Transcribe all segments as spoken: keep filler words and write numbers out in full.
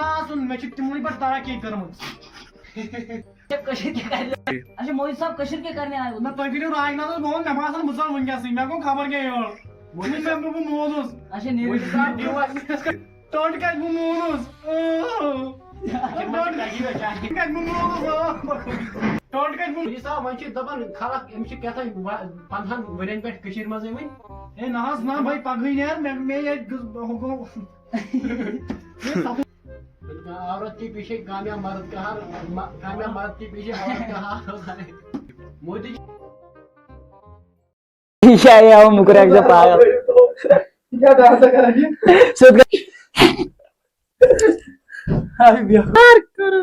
آسُن، مےٚ چھِ تِمنٕے پٮ۪ٹھ ترقی کٔرمٕژ۔ کٔشیٖرِ کیٛاہ کرِ؟ اچھا، مولوی صٲب، کٔشیٖرِ کیٛاہ کرنہِ آیہِ؟ نہ، تُہۍ کٔرِو راج ناتھس، بہٕ وَنہٕ، مےٚ باسان بہٕ ژَلہٕ وٕنکیٚسٕے، مےٚ گوٚو خبر کیٛاہ یورٕ۔ وٕنہِ مےٚ بہٕ مولوٗس۔ اچھا، نیٖرِو۔ ٹوٚنٛڈ کَتہِ بہٕ مولوٗس؟ اۭں۔ ٹوٚنٛڈ کَتہِ بہٕ مولوٗس؟ اۭں۔ ٹوٚنٛڈ کَتہِ بہٕ مولوٗس؟ مولوی صٲب، وۄنۍ چھِ دَپان خلق، أمِس چھِ کیٛاہ تام وا-، پنٛدہَن ؤرِین پٮ۪ٹھ کٔشیٖرِ منٛزٕے وٕنہِ۔ ہے نہ حظ، نہ بھائی، پَگہٕے نیر مےٚ، مےٚ ییٚتہِ گٔژھ، ہُہ گوٚو۔ عورت کے پیچھے کامیاب مرد کا ہار، م-، کامیاب مرد کے پیچھے عورت کا ہار ہوتا ہے۔ مودی جی۔ یہ شاید آؤ مکر ایک سے پاگل۔ کیا ڈانس کر رہی ہے؟ سیدھ گژھ۔ ہاے بیٛاکھ۔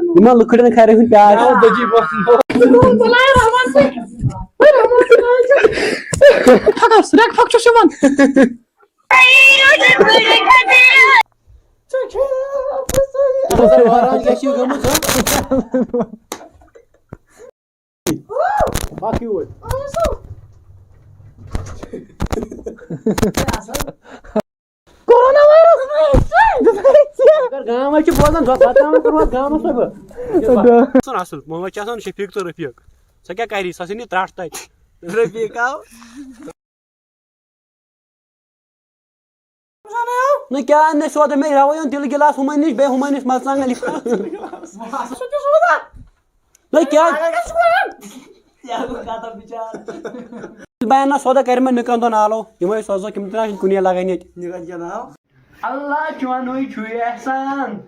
یِمن لُکرٮ۪ن کھرِ ہُنٛد پیار۔ پھکس، رٮ۪ک پھۄکھ چھُس یِوان۔ واریاہ گژھِ یہِ گٔمٕژ، ہاں؟ باقٕے اوٗرۍ۔ Corona virus. اگر گام آسہِ بوزان، زۄ-، بچاوان کوٚرمُت گامس منٛز بہٕ۔ اصل، اصل۔ وۄنۍ چھِ آسان شفیق تہٕ رفیق۔ سۄ کیٛاہ کری؟ سۄ ژھٕنہِ ترٛٹھ تتہِ۔ رفیق آو۔ نہ کیٛاہ اَننَے سودا؟ مےٚ راوے یوٚن تِلہٕ گِلاس ہُمَے نِش، بیٚیہِ ہُمَے نِش مرژٕوانٛگن لِفاف۔ نہ کیٛاہ؟ بہٕ اَنہٕ نہ سودا، کَرِ مےٚ نِکَن دۄن آلو۔ یِمَے سوزو، یِم تہِ نہ چھِنہٕ کُنے لگان ییٚتہِ۔ نِکَن کیٛاہ ناو؟ اللہ چونُے چھُے احسان۔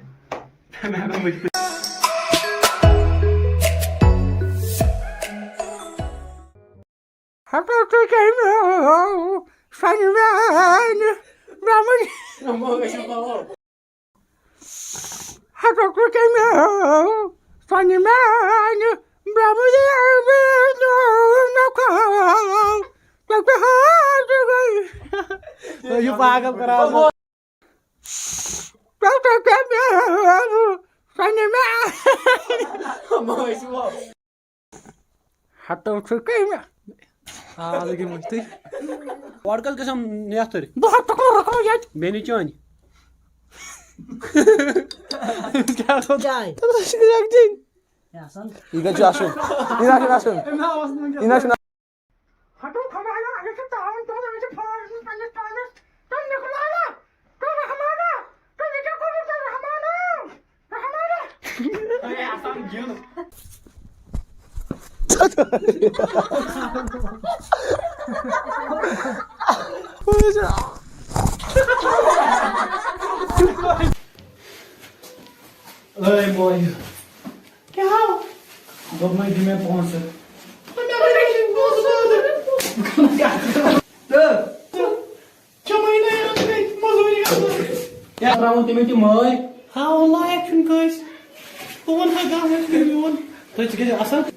ہتو تُہۍ کٔمۍ سۄنہِ میانہِ برٛمٕنۍ؟ ہتو تُہۍ کٔمۍ سۄنہِ میانہِ برٛمٕنۍ؟ مےٚ کھاو تۄہہِ پٮ۪ٹھ ہاتھ گٔے۔ یہِ پاگل کران۔ ہتو چھُ کٔمۍ؟ آ، لگے مٔشتٕے۔ اورٕ کتھ گژھان نیتھٕر؟ بہٕ ہا ٹُکرٕ رُکو ییٚتہِ۔ بیٚنہِ چٲنۍ۔ کیٛاہ چھُ؟ چاے۔ یہِ گژھِ آسُن۔ یہِ نہ چھُنہٕ آسُن۔ یہِ نہ چھُنہٕ۔ ہتو خۄدایا، اگر ژٕ تاوَن تُلَکھ، أمِس چھِ فارس پنٛنِس پانَس، تہٕ نِکلانا، تہٕ رحمانا، تہٕ یہِ کیٛاہ کوٚرمُت ژےٚ رحمانا؟ رحمانا۔ اے موج۔ کیٛاہ؟ دوٚپمَے دِ مےٚ پونٛسہٕ۔ تہٕ ژےٚ مَے نَے اَتھ گٔے مٔزوٗرۍ گژھان۔ کیٛاہ ترٛاوُن تٔمِس تہِ مٲرۍ؟ ہاوُن لایق چھُنہٕ کٲنٛسہِ۔ بہٕ وَنہٕ ہا گامَس منٛز میون۔ تُہۍ تہِ کٔرِو اَصٕل۔